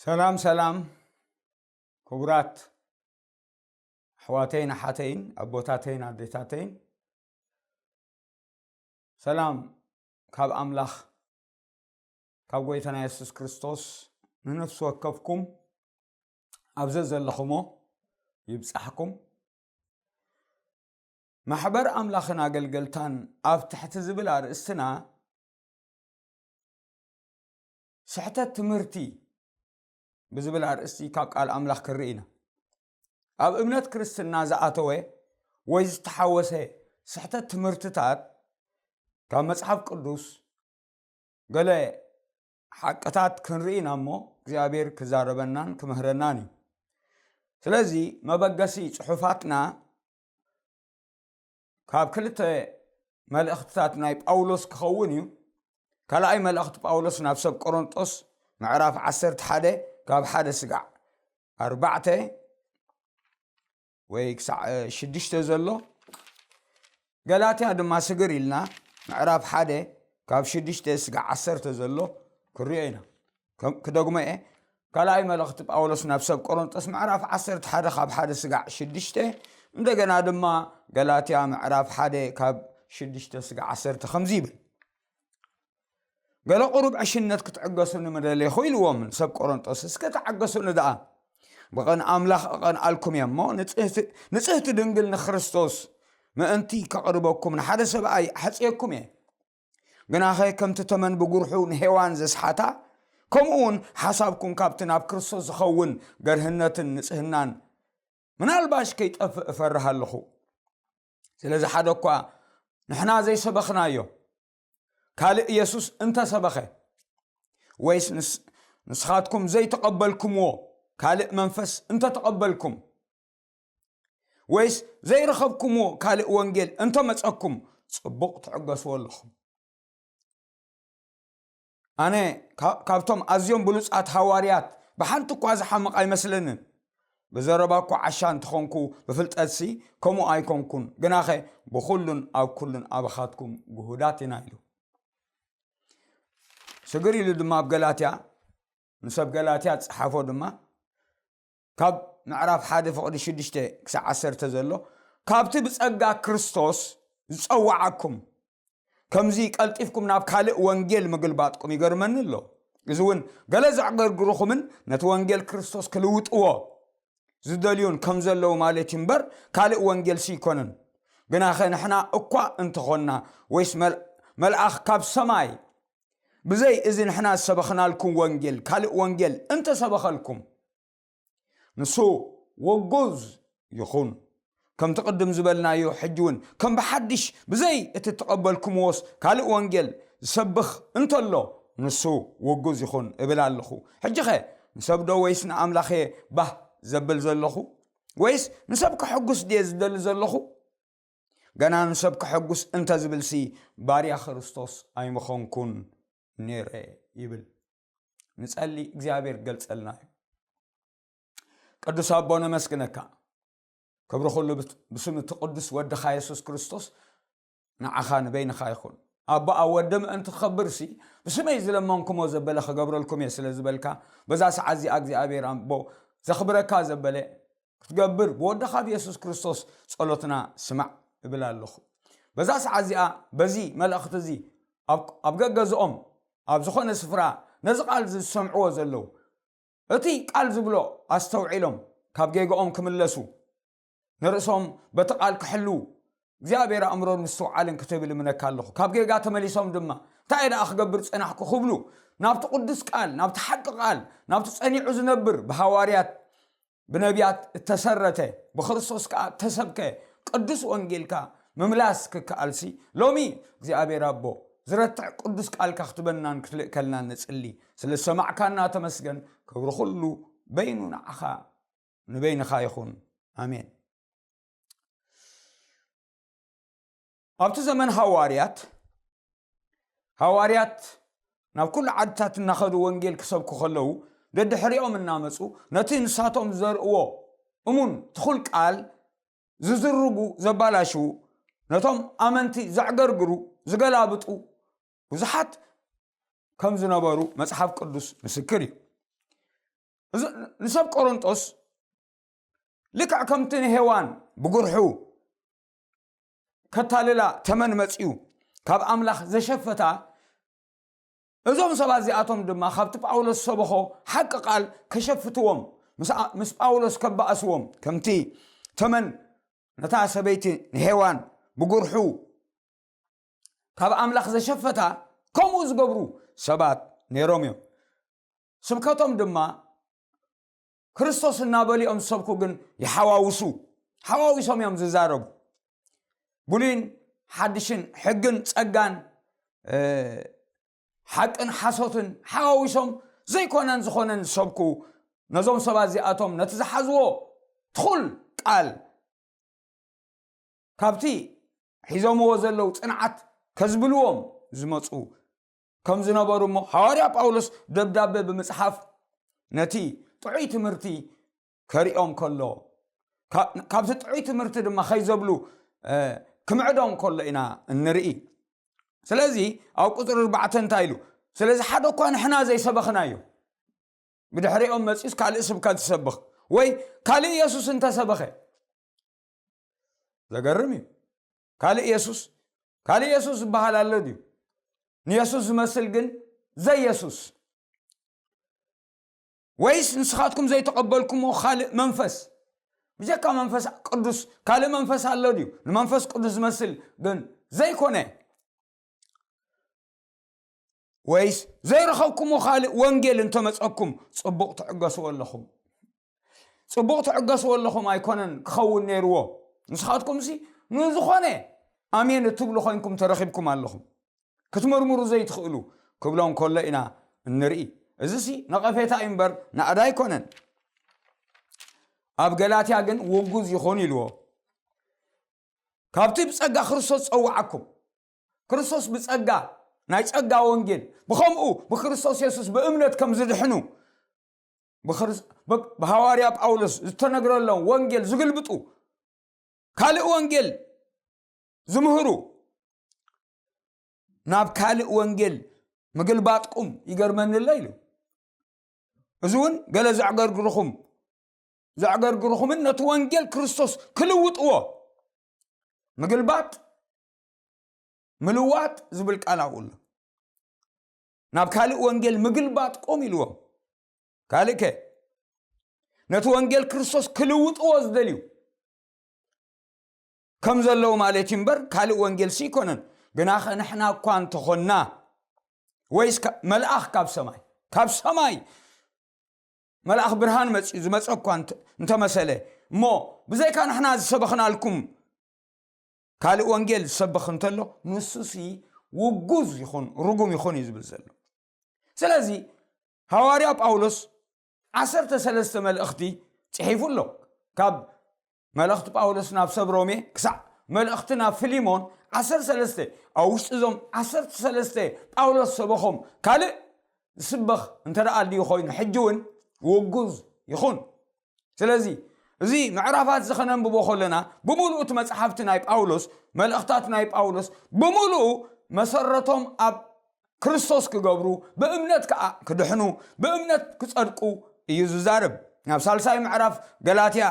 ሰላም ሰላም፣ ክቡራት ኣሕዋተይን ኣሓተይን፣ ኣቦታተይን ኣዴታተይን፣ ሰላም ካብ ኣምላኽ፣ ካብ ጎይታና የሱስ ክርስቶስ ንነፍሲ ወከፍኩም ኣብ ዘዘለኹሞ ይብጻሕኩም። ማሕበር ኣምላኽን ኣገልገልታን ኣብ ትሕቲ ዝብል ኣርእስትና፣ ስሕተት ትምህርቲ ብዝብል ኣርእስቲ ካብ ቃል ኣምላኽ ክንርኢ ኢና። ኣብ እምነት ክርስትና ዝኣተወ ወይ ዝተሓወሰ ስሕተት ትምህርትታት ካብ መጽሓፍ ቅዱስ ገለ ሓቅታት ክንርኢ ኢና እሞ፣ እግዚኣብሔር ክዛረበናን ክምህረናን እዩ። ስለዚ መበገሲ ጽሑፋትና ካብ ክልተ መልእኽትታት ናይ ጳውሎስ ክኸውን እዩ። ካልኣይ መልእኽቲ ጳውሎስ ናብ ሰብ ቆሮንጦስ ምዕራፍ ዓሰርተ ሓደ ካብ ሓደ ስጋዕ ኣርባዕተ ወይ ክሳዕ ሽዱሽተ ዘሎ፣ ገላትያ ድማ ስግር ኢልና ምዕራፍ ሓደ ካብ ሽዱሽተ ስጋዕ ዓሰርተ ዘሎ ክሪኦ ኢና። ከም- ክደግሞ እየ። ካልኣይ መልእኽቲ ጳውሎስ ናብ ሰብ ቆሮንጦስ ምዕራፍ ዓሰርተ ሓደ ካብ ሓደ ስጋዕ ሽዱሽተ፣ እንደገና ድማ ገላትያ ምዕራፍ ሓደ ካብ ሽዱሽተ ስጋዕ ዓሰርተ ከምዚ ይብል። ገለ ቁሩብ ዕሽነት ክትዕገሱ ንምደለኹ ኢልዎም ንሰብ ቆሮንጦስ፣ እስከ ተዓገሱኒ ደኣ። ብቐን ኣምላኽ እቐንኣልኩም እየ እሞ፣ ንጽህቲ- ንጽህቲ ድንግል ንክርስቶስ ምእንቲ ከቕርበኩም ንሓደ ሰብኣይ ኣሕጽየኩም እየ። ግናኸ ከምቲ ተመን ብጉርሑ ንሄዋን ዘስሓታ፣ ከምኡ እውን ሓሳብኩም ካብቲ ናብ ክርስቶስ ዝኸውን ገርህነትን ንጽህናን ምናልባሽ ከይጠፍእ እፈርህ ኣለኹ። ስለዚ ሓደ እኳ ንሕና ዘይሰበኽናዮ ካልእ ኢየሱስ እንተሰበኸ፣ ወይስ ንስ- ንስኻትኩም ዘይተቐበልኩምዎ ካልእ መንፈስ እንተተቐበልኩም፣ ወይስ ዘይረኸብኩምዎ ካልእ ወንጌል እንተመጸኩም፣ ጽቡቕ ትዕገስዎ ኣለኹም። ኣነ ካ- ካብቶም ኣዝዮም ብሉጻት ሃዋርያት ብሓንቲ እኳ ዝሓምቕ ኣይመስለንን። ብዘረባ እኳ ዓሻ እንተኾንኩ፣ ብፍልጠትሲ ከምኡ ኣይኮንኩን። ግናኸ ብኹሉን ኣብ ኩሉን ኣባኻትኩም ግሁዳት ኢና ኢሉ። ስግር ኢሉ ድማ ኣብ ገላትያ፣ ንሰብ ገላትያ ዝጸሓፎ ድማ ካብ ምዕራፍ ሓደ ፍቕዲ ሽዱሽተ ክሳዕ ዓሰርተ ዘሎ፣ ካብቲ ብጸጋ ክርስቶስ ዝጸዋዓኩም ከምዚ ቀልጢፍኩም ናብ ካልእ ወንጌል ምግልባጥኩም ይገርመኒ ኣሎ። እዚ እውን ገለ ዘዕገርግሩኹምን ነቲ ወንጌል ክርስቶስ ክልውጥዎ ዝደልዩን ከም ዘለዉ ማለት እዩ እምበር፣ ካልእ ወንጌልሲ ኣይኮነን። ግናኸ ንሕና እኳ እንተኾንና፣ ወይስ መል- መልኣኽ ካብ ሰማይ ብዘይ እዚ ንሕና ዝሰበኽናልኩም ወንጌል ካልእ ወንጌል እንተሰበኸልኩም፣ ንሱ ውጉዝ ይኹን። ከምቲ ቅድም ዝበልናዮ፣ ሕጂ እውን ከም ብሓድሽ ብዘይ እቲ እተቐበልኩምዎስ ካልእ ወንጌል ዝሰብኽ እንተሎ፣ ንሱ ውጉዝ ይኹን እብል ኣለኹ። ሕጂኸ ንሰብ ዶ ወይስ ንኣምላኽ እየ ባህ ዘብል ዘለኹ? ወይስ ንሰብ ከሐጉስ ድየ ዝደሊ ዘለኹ? ገና ንሰብ ከሐጉስ እንተ ዝብልሲ፣ ባርያ ክርስቶስ ኣይምኾንኩን ነይረ ይብል። ንጸሊ፣ እግዚኣብሔር ክገልጸልና እዩ። ቅዱስ ኣቦ ነመስግነካ። ክብሪ ኩሉ ብት- ብስም እቲ ቅዱስ ወድኻ የሱስ ክርስቶስ ንዓኻ ንበይንኻ ይኹን። ኣቦ ኣብ ወዲ ምእንቲ ክኸብርሲ ብስመይ ዝለመንኩሞ ዘበለ ክገብረልኩም እየ ስለ ዝበልካ፣ በዛ ሰዓት እዚኣ እግዚኣብሔር ኣቦ ዘኽብረካ ዘበለ ክትገብር ብወድኻ ብየሱስ ክርስቶስ ጸሎትና ስማዕ እብል ኣለኹ። በዛ ሰዓት እዚኣ በዚ መልእኽቲ እዚ ኣብ- ኣብ ገገዝኦም ኣብ ዝኾነ ስፍራ ነዚ ቃል እዚ ዝሰምዕዎ ዘለዉ እቲ ቃል ዝብሎ ኣስተውዒሎም ካብ ጌጋኦም ክምለሱ፣ ንርእሶም በቲ ቃል ክሕልዉ እግዚኣብሔር ኣእምሮን ምስትውዓልን ክትብል እምነካ ኣለኹ። ካብ ጌጋ ተመሊሶም ድማ እንታይ እየ ደኣ ክገብር ጸናሕኩ ክብሉ ናብቲ ቅዱስ ቃል፣ ናብቲ ሓቂ ቃል፣ ናብቲ ጸኒዑ ዝነብር ብሃዋርያት ብነቢያት እተሰረተ ብክርስቶስ ከኣ እተሰብከ ቅዱስ ወንጌልካ ምምላስ ክከኣልሲ ሎሚ እግዚኣብሔር ኣቦ ዝረትዕ ቅዱስ ቃልካ ክትበናን ክትልእከልናን ንጽሊ። ስለ ዝሰማዕካና ተመስገን። ክብሪ ኩሉ በይኑ ንዓኻ ንበይንኻ ይኹን። ኣሜን። ኣብቲ ዘመን ሃዋርያት፣ ሃዋርያት ናብ ኩሉ ዓድታት እናኸዱ ወንጌል ክሰብኩ ከለዉ፣ ደድሕሪኦም እናመጹ ነቲ ንሳቶም ዝዘርእዎ እሙን ትኹል ቃል ዝዝርጉ፣ ዘባላሽዉ፣ ነቶም ኣመንቲ ዘዕገርግሩ፣ ዝገላብጡ ብዙሓት ከም ዝነበሩ መጽሓፍ ቅዱስ ምስክር እዩ። እዚ ንሰብ ቆሮንጦስ ልክዕ ከምቲ ንሄዋን ብጉርሑ ከታልላ ተመን መጺኡ ካብ ኣምላኽ ዘሸፈታ፣ እዞም ሰባት እዚኣቶም ድማ ካብቲ ጳውሎስ ሰበኾ ሓቂ ቃል ከሸፍትዎም፣ ምስ ኣ-፣ ምስ ጳውሎስ ከባእስዎም፣ ከምቲ ተመን ነታ ሰበይቲ ንሄዋን ብጉርሑ ካብ ኣምላኽ ዘሸፈታ፣ ከምኡ ዝገብሩ ሰባት ነይሮም እዮም። ስብከቶም ድማ ክርስቶስ እናበሉ እዮም ዝሰብኩ፣ ግን ይሓዋውሱ፣ ሓዋዊሶም እዮም ዝዛረቡ። ብሉይን ሓድሽን፣ ሕግን ጸጋን፣ እ፣ ሓቅን ሓሶትን ሓዋዊሶም ዘይኮነን ዝኾነን ዝሰብኩ፣ ነዞም ሰባት እዚኣቶም ነቲ ዝሓዝዎ ትኹል ቃል ካብቲ ሒዞምዎ ዘለዉ ጽንዓት ከዝብልዎም ዝመጹ ከም ዝነበሩ እሞ፣ ሃዋርያ ጳውሎስ ደብዳቤ ብምጽሓፍ ነቲ ጥዑይ ትምህርቲ ከርእዮም ከሎ፣ ካ-፣ ካብቲ ጥዑይ ትምህርቲ ድማ ከይዘብሉ፣ እ፣ ክምዕዶም ከሎ ኢና እንርኢ። ስለዚ ኣብ ቁጽሪ ኣርባዕተ እንታይ ኢሉ? ስለዚ ሓደ እኳ ንሕና ዘይሰበኽናዮ፣ ብድሕሪኦም መጺኡስ ካልእ ስብከት ዝሰብኽ ወይ ካልእ የሱስ እንተሰበኸ፣ ዘገርም እዩ። ካልእ የሱስ፣ ካልእ የሱስ ዝበሃል ኣሎ ድዩ? ንየሱስ ዝመስል ግን ዘይየሱስ። ወይስ ንስኻትኩም ዘይተቐበልኩምዎ ካልእ መንፈስ፣ ብጀካ መንፈስ ቅዱስ ካልእ መንፈስ ኣሎ ድዩ? ንመንፈስ ቅዱስ ዝመስል ግን ዘይኮነ። ወይስ ዘይረኸብኩምዎ ካልእ ወንጌል እንተመጸኩም ጽቡቕ ትዕገስዎ ኣለኹም? ጽቡቕ ትዕገስዎ ኣለኹም ኣይኮነን ክኸውን ነይርዎ። ንስኻትኩምሲ ንዝኾነ ኣሜን እትብሉ ኮይንኩም ተረኺብኩም ኣለኹም። ክትምርምሩ ዘይትኽእሉ ክብሎም ከሎ ኢና እንርኢ። እዚሲ ነቐፌታ እዩ እምበር ናእዳ ኣይኮነን። ኣብ ገላትያ ግን ውጉዝ ይኹን ኢልዎ። ካብቲ ብጸጋ ክርስቶስ ጸውዓኩም፣ ክርስቶስ ብጸጋ፣ ናይ ጸጋ ወንጌል፣ ብኸምኡ ብክርስቶስ የሱስ ብእምነት ከም ዝድሕኑ፣ ብክርስ-፣ ብ-፣ ብሃዋርያ ጳውሎስ ዝተነግረሎም ወንጌል ዝግልብጡ፣ ካልእ ወንጌል ዝምህሩ፣ ናብ ካልእ ወንጌል ምግልባጥኩም ይገርመኒ ኣሎ ኢሉ። እዚ እውን ገለ ዘዕገርግርኹም፣ ዘዕገርግርኹምን ነቲ ወንጌል ክርስቶስ ክልውጥዎ፣ ምግልባጥ፣ ምልዋጥ ዝብል ቃል ኣብኡ ኣሎ። ናብ ካልእ ወንጌል ምግልባጥኩም ኢልዎም። ካልእ ከ? ነቲ ወንጌል ክርስቶስ ክልውጥዎ ዝደልዩ ከም ዘለዉ ማለት እዩ እምበር፣ ካልእ ወንጌልሲ ኣይኮነን። ግናኸ ንሕና እኳ እንተኾንና፣ ወይስ ካ-፣ መልኣኽ ካብ ሰማይ፣ ካብ ሰማይ መልኣኽ ብርሃን መጺኡ ዝመጸ እኳ እንተ-፣ እንተመሰለ፣ እሞ ብዘይካ ንሕና ዝሰበኽናልኩም ካልእ ወንጌል ዝሰብኽ እንተሎ፣ ንሱሲ ውጉዝ ይኹን፣ ርጉም ይኹን እዩ ዝብል ዘሎ። ስለዚ ሃዋርያ ጳውሎስ ዓሰርተ ሰለስተ መልእኽቲ ጽሒፉ ኣሎ። ካብ መልእኽቲ ጳውሎስ ናብ ሰብ ሮሜ ክሳዕ መልእኽቲ ናብ ፊሊሞን ዓሰርተ ሰለስተ፣ ኣብ ውሽጢ እዞም ዓሰርተ ሰለስተ ጳውሎስ ሰበኾም ካልእ ዝስበኽ እንተ ደኣ ኣልዩ ኮይኑ፣ ሕጂ እውን ውጉዝ ይኹን። ስለዚ እዚ ምዕራፋት እዚ ኸነንብቦ ከለና፣ ብምሉኡ እቲ መጽሓፍቲ ናይ ጳውሎስ፣ መልእኽታት ናይ ጳውሎስ፣ ብምሉኡ መሰረቶም ኣብ ክርስቶስ ክገብሩ፣ ብእምነት ከኣ ክድሕኑ፣ ብእምነት ክጸድቁ እዩ ዝዛረብ። ናብ ሳልሳይ ምዕራፍ ገላትያ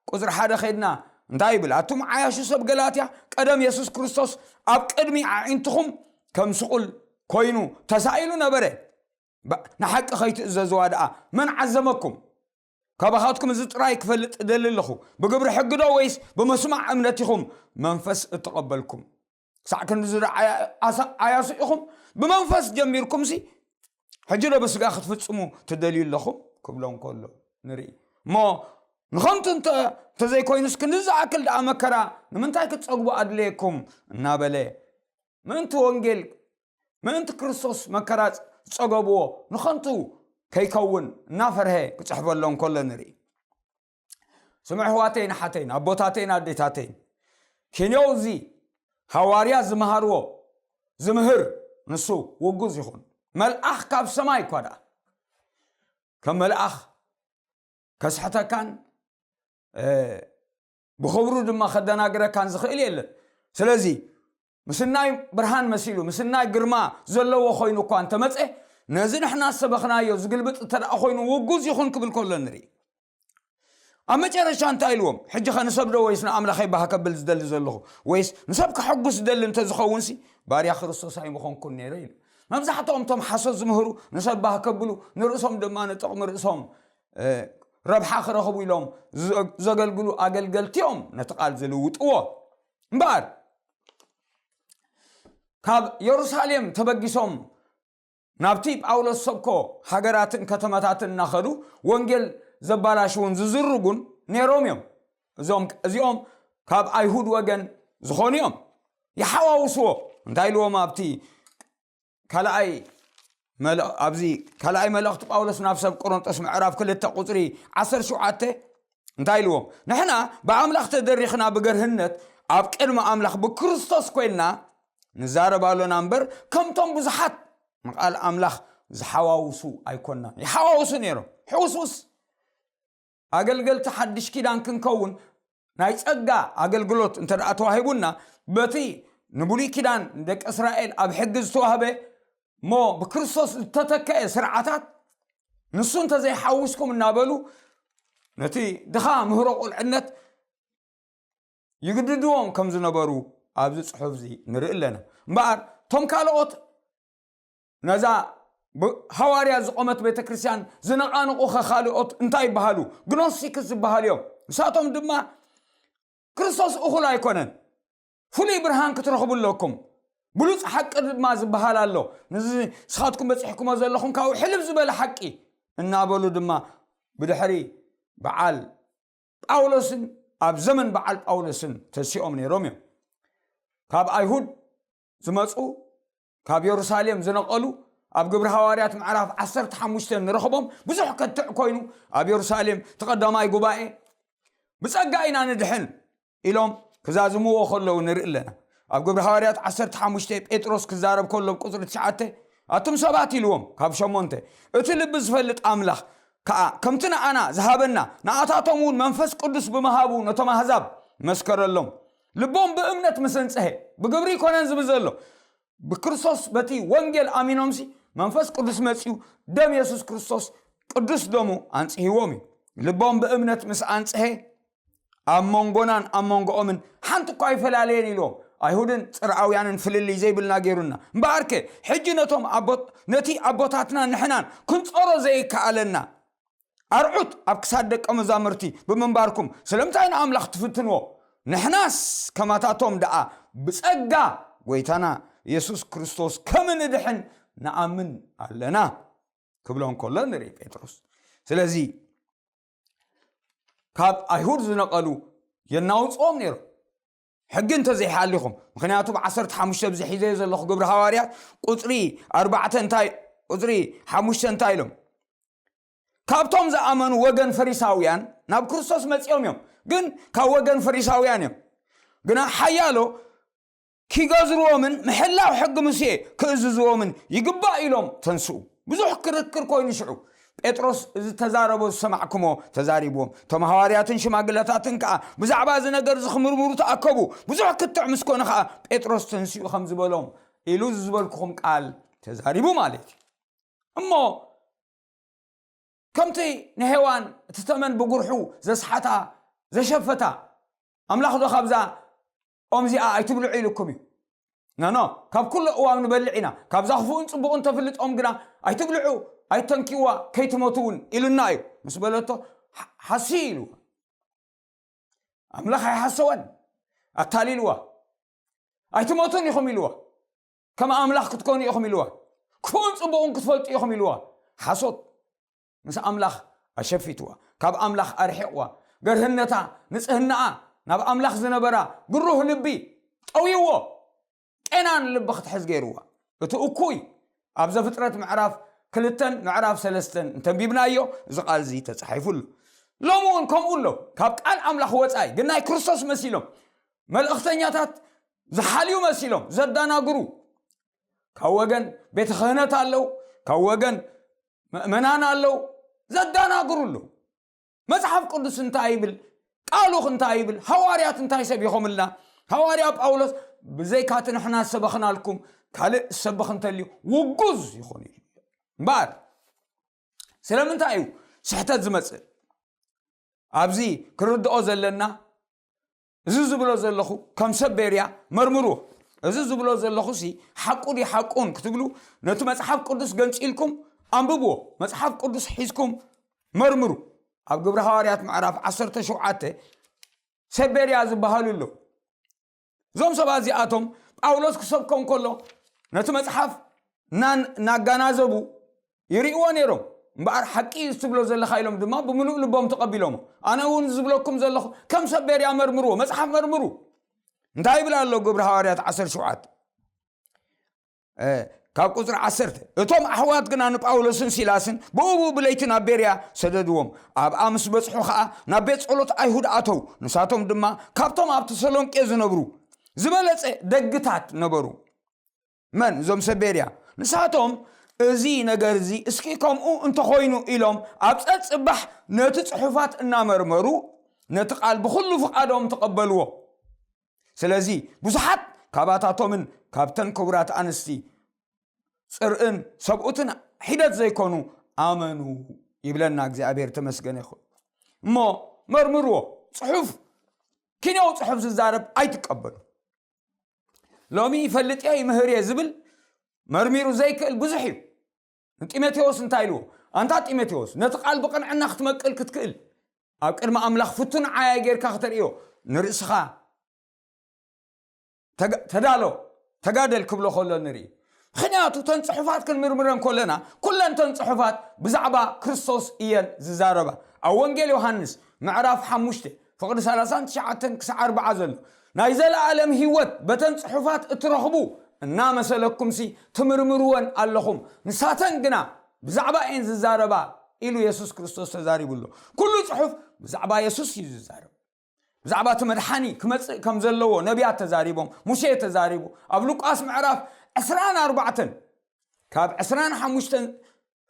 ቁጽሪ ሓደ ኸድና እንታይ ይብል? ኣቱም ዓያሹ ሰብ ገላትያ፣ ቀደም የሱስ ክርስቶስ ኣብ ቅድሚ ኣዒንትኹም ከም ስቑል ኮይኑ ተሳኢሉ ነበረ። ባ-፣ ንሓቂ ኸይትእዘዝዋ ደኣ መን ዓዘመኩም? ካባኻትኩም እዚ ጥራይ ክፈልጥ እደሊ ኣለኹ። ብግብሪ ሕጊ ዶ ወይስ ብምስማዕ እምነት ኢኹም መንፈስ እተቐበልኩም? ክሳዕ ክንድዚ ዶ ዓያ-፣ ኣሳ-፣ ዓያሱ ኢኹም? ብመንፈስ ጀሚርኩምሲ፣ ሕጂ ዶ ብስጋ ክትፍጽሙ ትደልዩ ኣለኹም? ክብሎም ከሎ ንርኢ። እሞ ንኸንቱ እንተ-፣ እንተዘይኮይኑስ፣ ክንድዚ ዝኣክል ደኣ መከራ ንምንታይ ክትጸግቡ ኣድለየኩም? እናበለ፣ ምእንቲ ወንጌል፣ ምእንቲ ክርስቶስ መከራ ዝጸገብዎ ንኸንቱ ከይከውን እናፈርሀ ክጽሕፈሎም ከሎ ንርኢ። ስምዑ ኣሕዋተይን ኣሓተይን፣ ኣቦታተይን ኣዴታተይን፣ ኬንያው እዚ ሃዋርያ ዝመሃርዎ ዝምህር ንሱ ውጉዝ ይኹን። መልኣኽ ካብ ሰማይ እኳ ደኣ ከም መልኣኽ ከስሕተካን፣ እ፣ ብኽብሩ ድማ ከደናግረካን ዝኽእል የለን። ስለዚ ምስናይ ብርሃን መሲሉ፣ ምስናይ ግርማ ዘለዎ ኮይኑ እኳ እንተመጸ፣ ነዚ ንሕና ዝሰበኽናዮ ዝግልብጥ እንተ ደኣ ኮይኑ ውጉዝ ይኹን ክብል ከሎ ንርኢ። ኣብ መጨረሻ እንታይ ኢልዎም? ሕጂ ኸ ንሰብ ዶ ወይስ ንኣምላኸይ ባህ ከብል ዝደሊ ዘለኹ? ወይስ ንሰብ ከሐጉስ ዝደሊ እንተዝኸውንሲ ባርያ ክርስቶስ ኣይምኾንኩን ነይረ ኢሉ። መብዛሕትኦም እቶም ሓሶት ዝምህሩ ንሰብ ባህ ከብሉ ንርእሶም ድማ ንጥቕሚ ርእሶም ረብሓ ክረኽቡ ኢሎም ዘገልግሉ ኣገልገልቲ እዮም ነቲ ቃል ዝልውጥዎ። እምበኣር ካብ የሩሳሌም ተበጊሶም ናብቲ ጳውሎስ ሰብኮ ሃገራትን ከተማታትን እናኸዱ ወንጌል ዘባላሽውን ዝዝርጉን ነይሮም እዮም። እዞም እዚኦም ካብ ኣይሁድ ወገን ዝኾኑ እዮም። ይሓዋውስዎ። እንታይ ኢልዎም ኣብቲ ካልኣይ መለ- ኣብዚ ካልኣይ መልእኽቲ ጳውሎስ ናብ ሰብ ቆሮንጦስ ምዕራፍ ክልተ ቁፅሪ ዓሰርተ ሸውዓተ እንታይ ኢልዎም? ንሕና ብኣምላኽ ተደሪኽና ብገርህነት ኣብ ቅድሚ ኣምላኽ ብክርስቶስ ኮይንና ንዛረብ ኣሎና እምበር ከምቶም ብዙሓት ንቃል ኣምላኽ ዝሓዋውሱ ኣይኮናን። ይሓዋውሱ ነይሮም። ሕውስውስ ኣገልገልቲ ሓድሽ ኪዳን ክንከውን ናይ ጸጋ ኣገልግሎት እንተ ደኣ ተዋሂቡና በቲ ንብሉይ ኪዳን ደቂ እስራኤል ኣብ ሕጊ ዝተዋህበ እሞ ብክርስቶስ ዝተተከአ ስርዓታት ንሱ እንተዘይሓዊስኩም እናበሉ ነቲ ድኻ ምህሮ ቁልዕነት ይግድድዎም ከም ዝነበሩ ኣብዚ ጽሑፍ እዚ ንርኢ ኣለና። እምበኣር እቶም ካልኦት ነዛ ብሃዋርያ ዝቆመት ቤተ ክርስቲያን ዝነቓንቑ ኸኻልኦት እንታይ ይበሃሉ? ግኖስቲክስ ዝበሃሉ እዮም። ንሳቶም ድማ ክርስቶስ እኹል ኣይኮነን፣ ፍሉይ ብርሃን ክትረኽቡ ኣለኩም፣ ብሉፅ ሓቂ ድማ ዝበሃል ኣሎ፣ ንዚ ንስኻትኩም በፂሕኩሞ ዘለኹም ካብኡ ሕልብ ዝበለ ሓቂ እናበሉ ድማ ብድሕሪ በዓል ጳውሎስን ኣብ ዘመን በዓል ጳውሎስን ተሲኦም ነይሮም እዮም። ካብ ኣይሁድ ዝመፁ ካብ የሩሳሌም ዝነቐሉ ኣብ ግብሪ ሃዋርያት ምዕራፍ ዓሰርተ ሓሙሽተ ንረኽቦም ብዙሕ ከትዕ ኮይኑ ኣብ የሩሳሌም እቲ ቀዳማይ ጉባኤ ብጸጋ ኢና ንድሕን ኢሎም ክዛዝምዎ ከለዉ ንርኢ ኣለና። ኣብ ግብሪ ሃዋርያት ዓሰርተ ሓሙሽተ ጴጥሮስ ክዛረብ ከሎ ቁፅሪ ትሽዓተ ኣቱም ሰባት ኢልዎም ካብ ሸሞንተ እቲ ልቢ ዝፈልጥ ኣምላኽ ከዓ ከምቲ ንኣና ዝሃበና ንኣታቶም እውን መንፈስ ቅዱስ ብምሃቡ ነቶም ኣህዛብ መስከረሎም። ልቦም ብእምነት ምስ እንጽሀ ብግብሪ ይኮነን ዝብል ዘሎ ብክርስቶስ በቲ ወንጌል ኣሚኖምሲ መንፈስ ቅዱስ መጺኡ ደም የሱስ ክርስቶስ ቅዱስ ደሙ ኣንጽህዎም እዩ። ልቦም ብእምነት ምስ ኣንጽሀ ኣብ መንጎናን ኣብ መንጎኦምን ሓንቲ እኳ ኣይፈላለየን ኢልዎም። ኣይሁድን ጽርዓውያንን ፍልልይ ዘይብልና ገይሩና። እምበኣርከ ሕጂ ነቶም ኣቦ- ነቲ ኣቦታትና ንሕናን ክንጾሮ ዘይከኣለና ኣርዑት ኣብ ክሳድ ደቀ መዛሙርቲ ብምንባርኩም ስለምንታይ ንኣምላኽ ትፍትንዎ? ንሕናስ ከማታቶም ደኣ ብጸጋ ጎይታና የሱስ ክርስቶስ ከም ንድሕን ንኣምን ኣለና ክብሎ እንከሎ ንርኢ ጴጥሮስ። ስለዚ ካብ ኣይሁድ ዝነቐሉ የናውፅዎም ነይሩ። ሕጊ እንተዘይሓሊኹም፣ ምኽንያቱ ብ ዓሰርተ ሓሙሽተ ብዚ ሒዘዮ ዘለኹ ግብሪ ሃዋርያት ቁፅሪ ኣርባዕተ እንታይ ቁፅሪ ሓሙሽተ እንታይ ኢሎም? ካብቶም ዝኣመኑ ወገን ፈሪሳውያን ናብ ክርስቶስ መጺኦም እዮም፣ ግን ካብ ወገን ፈሪሳውያን እዮም። ግና ሓያሎ ኪገዝርዎምን ምሕላው ሕጊ ሙሴ ክእዝዝዎምን ይግባእ ኢሎም ተንስኡ። ብዙሕ ክርክር ኮይኑ ሽዑ ጴጥሮስ እዚ ተዛረቦ ዝሰማዕኩሞ ተዛሪብዎም። እቶም ሃዋርያትን ሽማግለታትን ከኣ ብዛዕባ እዚ ነገር እዚ ክምርምሩ ተኣከቡ። ብዙሕ ክትዕ ምስ ኮነ ከኣ ጴጥሮስ ተንሲኡ ከም ዝበሎም ኢሉ እዚ ዝበልኩኹም ቃል ተዛሪቡ ማለት እዩ። እሞ ከምቲ ንሄዋን እቲ ተመን ብጉርሑ ዘስሓታ ዘሸፈታ ኣምላኽ ዶ ካብዛ ኦም እዚኣ ኣይትብልዑ ኢልኩም እዩ? ነኖ ካብ ኩሉ እዋም ንበልዕ ኢና፣ ካብዛ ክፉእን ጽቡቕን ተፍልጦም ግና ኣይትብልዑ ኣይተንኪዋ ከይትሞቱ እውን ኢሉና እዩ ምስ በለቶ ሓሲ ኢሉ ኣምላኽ ኣይሓሰወን ኣታሊልዋ። ኣይትሞቱን ኢኹም ኢልዋ። ከም ኣምላኽ ክትኮኑ ኢኹም ኢልዋ። ክፉእን ጽቡቕን ክትፈልጡ ኢኹም ኢልዋ። ሓሶት ምስ ኣምላኽ ኣሸፊትዋ፣ ካብ ኣምላኽ ኣርሒቕዋ። ገርህነታ ንጽህናኣ ናብ ኣምላኽ ዝነበራ ግሩህ ልቢ ጠውይዎ። ቄናን ልቢ ክትሕዝ ገይርዋ። እቲ እኩይ ኣብ ዘፍጥረት ምዕራፍ ክልተን ምዕራፍ ሰለስተን እንተንቢብናዮ እዚ ቃል እዚ ተጻሒፉ ኣሎ። ሎሚ እውን ከምኡ ኣሎ። ካብ ቃል ኣምላኽ ወጻኢ ግን ናይ ክርስቶስ መሲሎም መልእኽተኛታት ዝሓልዩ መሲሎም ዘዳናግሩ ካብ ወገን ቤተ ክህነት ኣለዉ፣ ካብ ወገን ምእመናን ኣለዉ፣ ዘዳናግሩ ኣለዉ። መጽሓፍ ቅዱስ እንታይ ይብል? ቃሉ እንታይ ይብል? ሃዋርያት እንታይ ሰቢኾምልና? ሃዋርያ ጳውሎስ ብዘይካቲ ንሕና ሰበኽናልኩም ካልእ ሰብኽ እንተልዩ ውጉዝ ይኾን እዩ። እምበኣር ስለምንታይ እዩ ስሕተት ዝመጽእ? ኣብዚ ክርድኦ ዘለና፣ እዚ ዝብሎ ዘለኹ ከም ሰብ ቤርያ መርምርዎ። እዚ ዝብሎ ዘለኹ ሲ ሓቁ ድዩ ሓቁን ክትብሉ፣ ነቲ መጽሓፍ ቅዱስ ገንጺልኩም ኣንብብዎ። መጽሓፍ ቅዱስ ሒዝኩም መርምሩ። ኣብ ግብሪ ሃዋርያት ምዕራፍ ዓሰርተ ሸውዓተ ሰብ ቤርያ ዝበሃሉ ኣለዉ። እዞም ሰባት እዚኣቶም ጳውሎስ ክሰብኮም ከሎ ነቲ መጽሓፍ እናን- እናጋናዘቡ ይርእይዎ ነይሮም። እምበኣር ሓቂ እዩ ትብሎ ዘለኻ ኢሎም ድማ ብምሉእ ልቦም ተቐቢሎሞ። ኣነ እውን ዝብለኩም ዘለኹ ከም ሰብ ቤርያ መርምርዎ፣ መጽሓፍ መርምሩ። እንታይ ይብል ኣሎ ግብሪ ሃዋርያት ዓሰርተ ሸውዓተ ካብ ቁፅሪ ዓሰርተ? እቶም ኣሕዋት ግና ንጳውሎስን ሲላስን ብኡ ብኡ ብለይቲ ናብ ቤርያ ሰደድዎም። ኣብኣ ምስ በጽሑ ኸዓ ናብ ቤት ጸሎት ኣይሁድ ኣተው። ንሳቶም ድማ ካብቶም ኣብ ተሰሎንቄ ዝነብሩ ዝበለጸ ደግታት ነበሩ። መን? እዞም ሰብ ቤርያ። ንሳቶም እዚ ነገር እዚ እስኪ ከምኡ እንተኾይኑ ኢሎም ኣብ ጸጽባሕ ነቲ ጽሑፋት እናመርመሩ ነቲ ቃል ብኹሉ ፍቓዶም ተቐበልዎ። ስለዚ ብዙሓት ካባታቶምን ካብተን ክቡራት ኣንስቲ ጽርዕን ሰብኡትን ሒደት ዘይኮኑ ኣመኑ ይብለና እግዚኣብሔር ተመስገነ ይኹን። እሞ መርምርዎ። ጽሑፍ ኪንያዊ ጽሑፍ ዝዛረብ ኣይትቀበሉ። ሎሚ ይፈልጥ እየ ይምህር እየ ዝብል መርሚሩ ዘይክእል ብዙሕ እዩ። ንጢሞቴዎስ እንታይ ኢልዎ? ኣንታ ጢሞቴዎስ ነቲ ቃል ብቕንዕና ክትመቅል ክትክእል ኣብ ቅድሚ ኣምላኽ ፍቱን ዓያ ጌርካ ክተርእዮ ንርእስኻ ተዳሎ ተጋደል ክብሎ ከሎ ንርኢ። ምኽንያቱ ተን ጽሑፋት ክንምርምረን ከለና ኩለን ተን ጽሑፋት ብዛዕባ ክርስቶስ እየን ዝዛረባ። ኣብ ወንጌል ዮሃንስ ምዕራፍ ሓሙሽተ ፍቕዲ ሰላሳን ትሽዓተን ክሳዕ ኣርብዓ ዘሎ ናይ ዘለኣለም ህይወት በተን ጽሑፋት እትረኽቡ እናመሰለኩምሲ ትምርምርወን ኣለኹም፣ ንሳተን ግና ብዛዕባ እየን ዝዛረባ ኢሉ የሱስ ክርስቶስ ተዛሪቡ ኣሎ። ኩሉ ጽሑፍ ብዛዕባ የሱስ እዩ ዝዛረብ። ብዛዕባ እቲ መድሓኒ ክመጽእ ከም ዘለዎ ነቢያት ተዛሪቦም፣ ሙሴ ተዛሪቡ። ኣብ ሉቃስ ምዕራፍ ዕስራን ኣርባዕተን ካብ ዕስራን ሓሙሽተን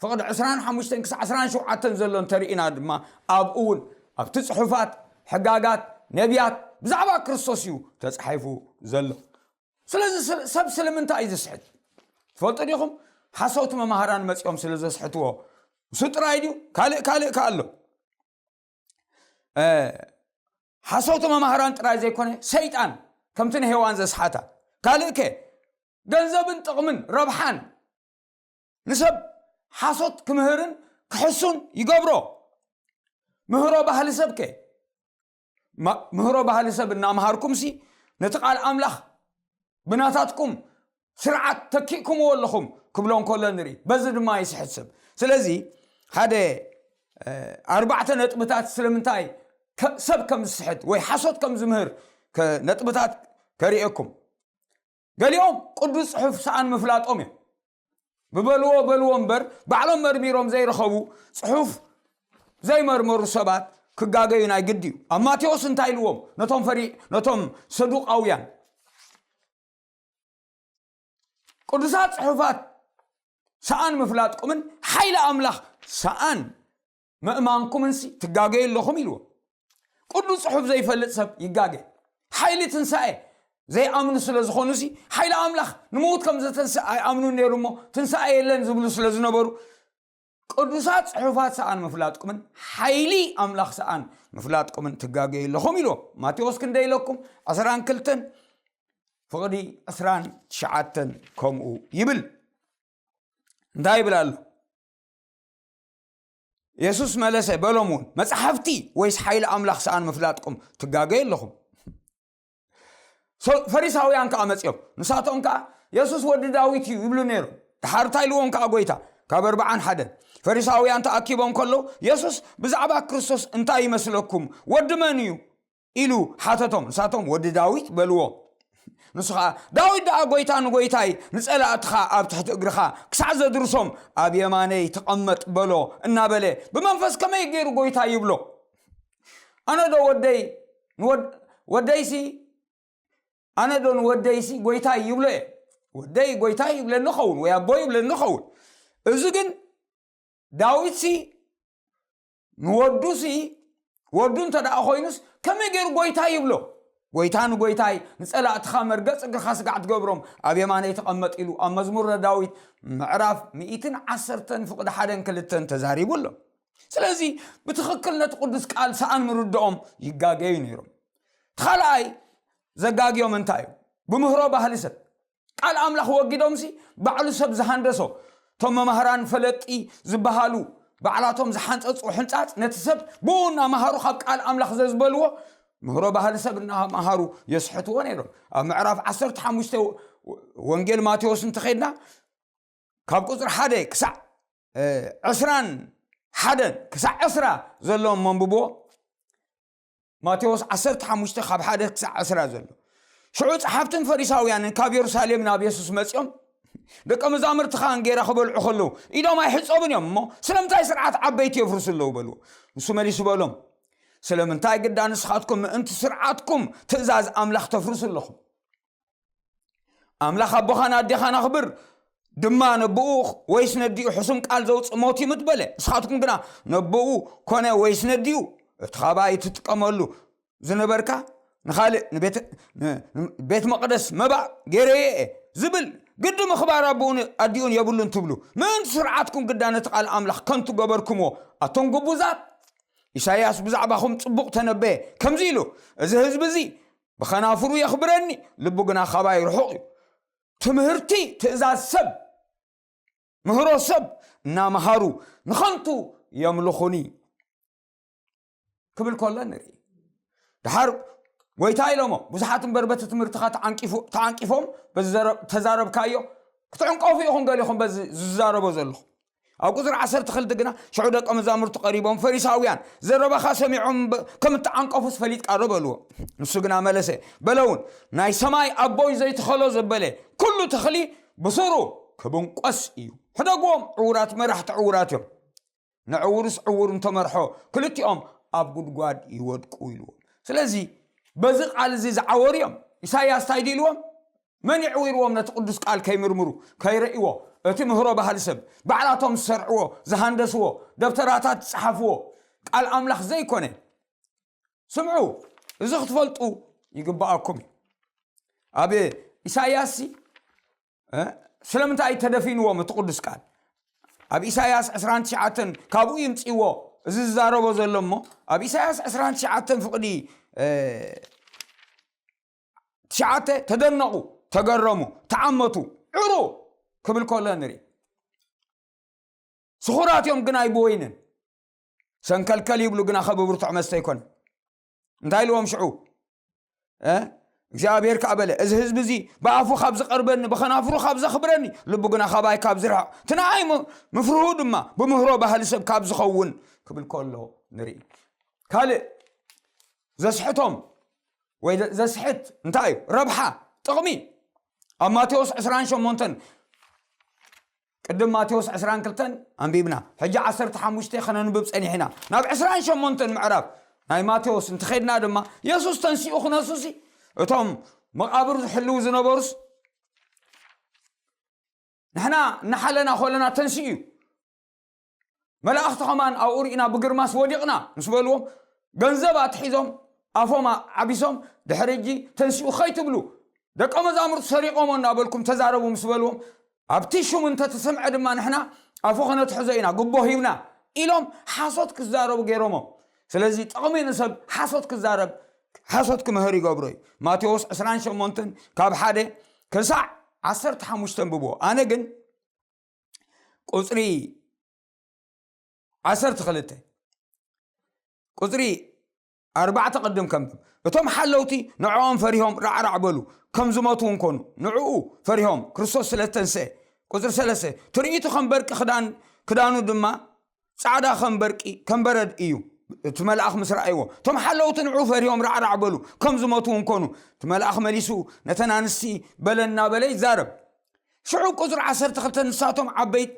ፍቕዲ ዕስራን ሓሙሽተን ክሳዕ ዕስራን ሸውዓተን ዘሎ እንተርኢና ድማ ኣብኡ እውን ኣብቲ ጽሑፋት ሕጋጋት ነቢያት ብዛዕባ ክርስቶስ እዩ ተጻሒፉ ዘሎ። ስለዚ ሰብ ስለምንታይ እዩ ዝስሕት ትፈልጡ ዲኹም? ሓሰውቲ መማህራን መጺኦም ስለ ዘስሕትዎ እሱ ጥራይ ድዩ? ካልእ ካልእ ከ ኣሎ። ሓሰውቲ መማህራን ጥራይ ዘይኮነ ሰይጣን ከምቲ ንሄዋን ዘስሓታ ካልእ ከ ገንዘብን ጥቕምን ረብሓን ንሰብ ሓሶት ክምህርን ክሕሱን ይገብሮ። ምህሮ ባህሊ ሰብ ከ ምህሮ ባህሊ ሰብ እናምሃርኩም ሲ ነቲ ቃል ኣምላኽ ብናታትኩም ስርዓት ተኪእኩምዎ ኣለኹም ክብሎ እንከሎ ንርኢ። በዚ ድማ ይስሕት ሰብ። ስለዚ ሓደ ኣርባዕተ ነጥብታት ስለምንታይ ሰብ ከም ዝስሕት ወይ ሓሶት ከም ዝምህር ነጥብታት ከርእየኩም። ገሊኦም ቅዱስ ጽሑፍ ሰኣን ምፍላጦም እዮም። ብበልዎ በልዎ እምበር ባዕሎም መርሚሮም ዘይረኸቡ ጽሑፍ ዘይመርመሩ ሰባት ክጋገዩ ናይ ግዲ እዩ። ኣብ ማቴዎስ እንታይ ኢልዎም ነቶም ፈሪ ነቶም ሰዱቃውያን? ቅዱሳት ጽሑፋት ሰኣን ምፍላጥኩምን ሓይሊ ኣምላኽ ሰኣን ምእማንኩምንሲ ትጋገዩ ኣለኹም ኢልዎም። ቅዱስ ጽሑፍ ዘይፈልጥ ሰብ ይጋገ። ሓይሊ ትንሳኤ ዘይኣምኑ ስለ ዝኾኑሲ ሓይሊ ኣምላኽ ንምዉት ከም ዘተንስእ ኣይኣምኑን ነይሩ እሞ ትንሳኤ የለን ዝብሉ ስለ ዝነበሩ ቅዱሳት ጽሑፋት ሰኣን ምፍላጥኩምን ሓይሊ ኣምላኽ ሰኣን ምፍላጥኩምን ትጋገዩ ኣለኹም ኢልዎም። ማቴዎስ ክንደይ ኢለኩም? ዕስራን ክልተን ፍቕዲ ዕስራን ትሽዓተን ከምኡ ይብል። እንታይ ይብል ኣሎ? የሱስ መለሰ በሎም እውን መጻሕፍቲ ወይስ ሓይሊ ኣምላኽ ሰኣን ምፍላጥኩም ትጋገዩ ኣለኹም። ፈሪሳውያን ከዓ መጺኦም ንሳቶም ከዓ የሱስ ወዲ ዳዊት እዩ ይብሉ ነይሮም። ድሓር እንታይ ኢልዎም ከዓ ጎይታ ካብ ኣርባዓን ሓደን ፈሪሳውያን ተኣኪቦም ከለዉ የሱስ ብዛዕባ ክርስቶስ እንታይ ይመስለኩም? ወዲ መን እዩ ኢሉ ሓተቶም። ንሳቶም ወዲ ዳዊት በልዎ። ንሱ ከዓ ዳዊት ደኣ ጎይታ ንጎይታይ ንጸላእትኻ ኣብ ትሕቲ እግርኻ ክሳዕ ዘድርሶም ኣብ የማነይ ተቐመጥ በሎ እናበለ ብመንፈስ ከመይ ገይሩ ጎይታ ይብሎ? ኣነ ዶ ወደይ ንወድ- ወደይሲ ኣነ ዶ ንወደይሲ ጎይታ ይብሎ እየ? ወደይ ጎይታ ይብለኒ ኸውን ወይ ኣቦ ይብለኒ ኸውን። እዚ ግን ዳዊትሲ ንወዱሲ ወዱ እንተ ደኣ ኮይኑስ ከመይ ገይሩ ጎይታ ይብሎ? ጎይታ ንጎይታይ፣ ንጸላእትኻ መርገጽ እግርኻ ስጋዕ ትገብሮም፣ ኣብ የማነይ ተቐመጥ ኢሉ ኣብ መዝሙረ ዳዊት ምዕራፍ ሚእትን ዓሰርተን ፍቕዲ ሓደን ክልተን ተዛሪቡ ኣሎ። ስለዚ ብትኽክል ነቲ ቅዱስ ቃል ሰኣን ምርድኦም ይጋገዩ ነይሮም። እቲ ካልኣይ ዘጋግዮም እንታይ እዩ? ብምህሮ ባህሊ ሰብ። ቃል ኣምላኽ ወጊዶምሲ ባዕሉ ሰብ ዝሃንደሶ፣ እቶም መማህራን ፈለጢ ዝበሃሉ ባዕላቶም ዝሓንጸጽዎ ሕንጻጽ ነቲ ሰብ ብኡ እናመሃሩ ካብ ቃል ኣምላኽ ዘዝበልዎ ምህሮ ባህሊ ሰብ እናመሃሩ የስሕትዎ ነይሮም። ኣብ ምዕራፍ ዓሰርተ ሓሙሽተ ወንጌል ማቴዎስ እንተኸድና ካብ ቁፅሪ ሓደ ክሳዕ ዕስራን ሓደን ክሳዕ ዕስራ ዘለዎም መንብቦ። ማቴዎስ ዓሰርተ ሓሙሽተ ካብ ሓደ ክሳዕ ዕስራ ዘሎ። ሽዑ ጸሓፍትን ፈሪሳውያንን ካብ የሩሳሌም ናብ የሱስ መጺኦም፣ ደቀ መዛሙርትኻ እንጌራ ክበልዑ ከለዉ ኢዶም ኣይሕጸቡን እዮም እሞ ስለምንታይ ስርዓት ዓበይቲ የፍርሱ ኣለዉ በልዎ። ንሱ መሊሱ በሎም፣ ስለምንታይ ግዳ ንስኻትኩም ምእንቲ ስርዓትኩም ትእዛዝ ኣምላኽ ተፍርሱ ኣለኹም? ኣምላኽ ኣቦኻን ኣዴኻን ኣኽብር ድማ ነብኡ ወይስ ነዲኡ ሕሱም ቃል ዘውፅእ ሞት ይሙት በለ። ንስኻትኩም ግና ነብኡ ኮነ ወይስ ነዲኡ እቲ ኻባይ ትጥቀመሉ ዝነበርካ ንኻልእ ንቤት መቕደስ መባእ ገይረዮ እየ ዝብል ግዲ ምኽባር ኣቦኡን ኣዲኡን የብሉን ትብሉ፣ ምእንቲ ስርዓትኩም ግዳ ነቲ ቃል ኣምላኽ ከንቱ ገበርኩምዎ። ኣቶም ግቡዛት፣ ኢሳይያስ ብዛዕባኹም ጽቡቕ ተነበየ፣ ከምዚ ኢሉ፣ እዚ ህዝቢ እዚ ብኸናፍሩ የኽብረኒ፣ ልቡ ግና ኻባይ ርሑቕ እዩ። ትምህርቲ ትእዛዝ ሰብ፣ ምህሮ ሰብ እናመሃሩ ንኸንቱ የምልኹኒ ክብል ከሎ ንርኢ። ድሓር ጎይታ ኢሎሞ ብዙሓት እምበር በቲ ትምህርትኻ ተዓንቂፎም በዚ ተዛረብካዮ ክትዕንቀፉ ኢኹም ገሊኹም በዚ ዝዛረቦ ዘለኹ። ኣብ ቁፅሪ ዓሰርተ ክልተ ግና ሽዑ ደቀ መዛሙርቱ ቀሪቦም ፈሪሳውያን ዘረባኻ ሰሚዖም ከም እተዓንቀፉስ ፈሊጥካ ዶ በልዎ። ንሱ ግና መለሰ በለውን፣ ናይ ሰማይ ኣቦይ ዘይትኸሎ ዘበለ ኩሉ ተኽሊ ብስሩ ክብንቆስ እዩ። ሕደግዎም፣ ዕውራት መራሕቲ ዕውራት እዮም። ንዕውርስ ዕውር እንተመርሖ ክልቲኦም ኣብ ጉድጓድ ይወድቁ ኢልዎም። ስለዚ በዚ ቃል እዚ ዝዓወሩ እዮም። ኢሳይያስ እንታይ ኢልዎም? መን ይዕዊርዎም ነቲ ቅዱስ ቃል ከይምርምሩ ከይረእይዎ? እቲ ምህሮ ባህሊ ሰብ ባዕላቶም ዝሰርዕዎ ዝሃንደስዎ ደብተራታት ዝጸሓፍዎ ቃል ኣምላኽ ዘይኮነ። ስምዑ፣ እዚ ክትፈልጡ ይግባኣኩም እዩ። ኣብ ኢሳይያስ ስለምንታይ ተደፊንዎም እቲ ቅዱስ ቃል? ኣብ ኢሳይያስ ዕስራን ትሽዓተን ካብኡ ይምፅዎ እዚ ዝዛረቦ ዘሎ እሞ ኣብ ኢሳይያስ ዕስራን ትሽዓተን ፍቕዲ ትሽዓተ ተደነቑ፣ ተገረሙ፣ ተዓመቱ፣ ዕሩ ክብል ከሎ ንርኢ። ስኹራት እዮም ግናይ ብወይንን ሰንከልከል ይብሉ ግና ከብብርትዖ መስተ ኣይኮነ። እንታይ ኢልዎም ሽዑ? እግዚኣብሔር ከዓ በለ፣ እዚ ህዝቢ እዚ ብኣፉ ካብ ዝቐርበኒ ብኸናፍሩ ካብ ዘኽብረኒ ልቡ ግና ካባይ ካብ ዝርሕቕ እቲ ንኣይ ምፍርሁ ድማ ብምህሮ ባህሊ ሰብ ካብ ዝኸውን ክብል ከሎ ንርኢ። ካልእ ዘስሕቶም ወይ ዘስሕት እንታይ እዩ? ረብሓ፣ ጥቕሚ። ኣብ ማቴዎስ ዕስራን ሸሞንተን ቅድም ማቴዎስ ዕስራን ክልተን ኣንቢብና፣ ሕጂ ዓሰርተ ሓሙሽተ ከነንብብ ጸኒሕና። ናብ ዕስራን ሸሞንተን ምዕራፍ ናይ ማቴዎስ እንተኸድና ድማ የሱስ ተንሲኡ ክነሱሲ እቶም መቓብር ዝሕልው ዝነበሩስ ንሕና እናሓለና ኮለና ተንሲኡ እዩ። መላእኽቲ ኸማን ኣብኡ ርኢና ብግርማስ ወዲቕና ምስ በልዎም ገንዘብ ኣትሒዞም ኣፎም ዓቢሶም ድሕሪ እጂ ተንሲኡ ኸይትብሉ ደቀ መዛሙርቱ ሰሪቖሞ እናበልኩም ተዛረቡ ምስ በልዎም ኣብቲ ሹም እንተተሰምዐ ድማ ንሕና ኣፉ ኸነትሕዞ ኢና ግቦ ሂብና ኢሎም ሓሶት ክዛረቡ ገይሮሞ። ስለዚ ጥቕሚ ንሰብ ሓሶት ክዛረብ ሓሶት ክምህር ይገብሮ እዩ። ማቴዎስ ዕስራን ሸሞንተን ካብ ሓደ ክሳዕ ዓሰርተ ሓሙሽተ ኣንብብዎ። ኣነ ግን ቁፅሪ ዓሰርተ ክልተ ቁፅሪ ኣርባዕተ ቅድም ከንብብ። እቶም ሓለውቲ ንዕኦም ፈሪሆም ራዕራዕ በሉ፣ ከም ዝሞቱ እውን ኮኑ። ንዕኡ ፈሪሆም ክርስቶስ ስለ ዝተንስአ። ቁፅሪ ሰለስተ ትርኢቱ ከም በርቂ ክዳን ክዳኑ ድማ ጻዕዳ ከም በርቂ ከም በረድ እዩ። እቲ መልኣኽ ምስ ረኣይዎ እቶም ሓለውቲ ንዕኡ ፈሪሆም ራዕራዕ በሉ፣ ከም ዝሞቱ እውን ኮኑ። እቲ መልኣኽ መሊሱ ነተን ኣንስቲ በለ እናበለ ይዛረብ። ሽዑ ቁፅሪ ዓሰርተ ክልተ ንሳቶም ዓበይት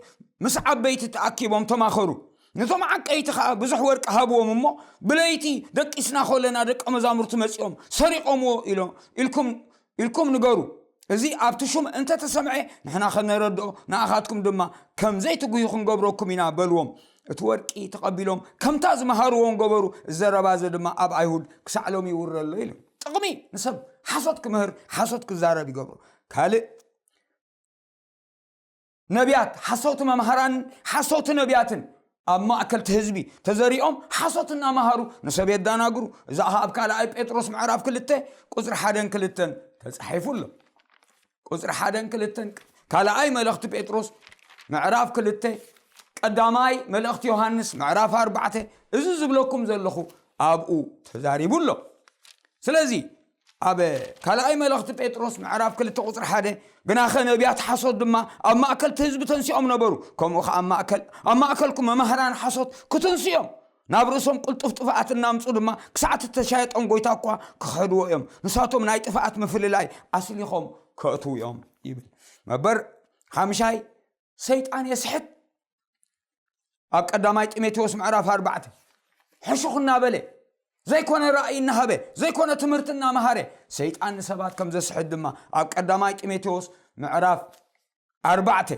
ምስ ዓበይቲ ተኣኪቦም ተማኸሩ። ነቶም ዓቀይቲ ከዓ ብዙሕ ወርቂ ሃብዎም እሞ ብለይቲ ደቂስና ከለና ደቀ መዛሙርቱ መፂኦም ሰሪቆምዎ ኢሎም ኢልኩም ኢልኩም ንገሩ። እዚ ኣብቲ ሹም እንተተሰምዐ ንሕና ከነረድኦ ንኣኻትኩም ድማ ከም ዘይትጉሂ ክንገብረኩም ኢና በልዎም። እቲ ወርቂ ተቐቢሎም ከምታ ዝመሃርዎም ገበሩ። እዚ ዘረባ እዚ ድማ ኣብ ኣይሁድ ክሳዕ ሎሚ ይውረ ኣሎ ኢሉ። ጥቕሚ ንሰብ ሓሶት ክምህር፣ ሓሶት ክዛረብ ይገብሩ። ካልእ፣ ነቢያት፣ ሓሰውቲ መምሃራን ሓሰውቲ ነቢያትን ኣብ ማእከል እቲ ህዝቢ ተዘሪኦም ሓሶት እናመሃሩ ንሰብ የዳናግሩ። እዛ ኣብ ካልኣይ ጴጥሮስ ምዕራፍ ክልተ ቁፅሪ ሓደን ክልተን ተፃሒፉ ኣሎ። ቁፅሪ ሓደን ክልተን፣ ካልኣይ መልእኽቲ ጴጥሮስ ምዕራፍ ክልተ፣ ቀዳማይ መልእኽቲ ዮሃንስ ምዕራፍ ኣርባዕተ፣ እዚ ዝብለኩም ዘለኹ ኣብኡ ተዛሪቡ ኣሎ። ስለዚ ኣብ ካልኣይ መልእኽቲ ጴጥሮስ ምዕራፍ ክልተ ቁፅሪ ሓደ፣ ግናኸ ነቢያት ሓሶት ድማ ኣብ ማእከል እቲ ህዝቢ ተንሲኦም ነበሩ፣ ከምኡ ኸዓ ኣብ ማእከል ኣብ ማእከልኩም መማህራን ሓሶት ክትንስኡ እዮም፣ ናብ ርእሶም ቅልጡፍ ጥፍኣት እናምፁ ድማ ክሳዕ እቲ ተሻየጦም ጎይታ እኳ ክኸድዎ እዮም፣ ንሳቶም ናይ ጥፍኣት ምፍልላይ ኣስሊኾም ከእትዉ እዮም ይብል። መበር ሓምሻይ፣ ሰይጣን የስሕት። ኣብ ቀዳማይ ጢሞቴዎስ ምዕራፍ ኣርባዕተ ሕሹኽ እናበለ ዘይኮነ ራእይ እናሃበ ዘይኮነ ትምህርቲ እናመሃረ ሰይጣን ንሰባት ከም ዘስሕት ድማ ኣብ ቀዳማይ ጢሞቴዎስ ምዕራፍ ኣርባዕተ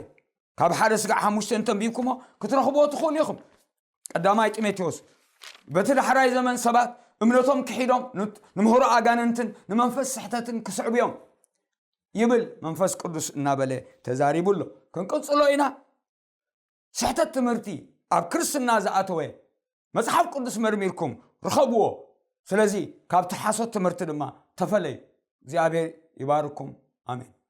ካብ ሓደ ስጋዕ ሓሙሽተ እንተንቢብኩሞ ክትረኽብዎ ትኽእሉ ኢኹም። ቀዳማይ ጢሞቴዎስ በቲ ዳሕራይ ዘመን ሰባት እምነቶም ክሒዶም ን- ንምህሮ ኣጋንንትን ንመንፈስ ስሕተትን ክስዕቡ እዮም ይብል መንፈስ ቅዱስ እናበለ ተዛሪቡ ኣሎ። ክንቅጽሎ ኢና። ስሕተት ትምህርቲ ኣብ ክርስትና ዝኣተወ መጽሓፍ ቅዱስ መርሚርኩም ርኸብዎ። ስለዚ ካብቲ ሓሶት ትምህርቲ ድማ ተፈለዩ። እግዚኣብሔር ይባርኩም። ኣሜን።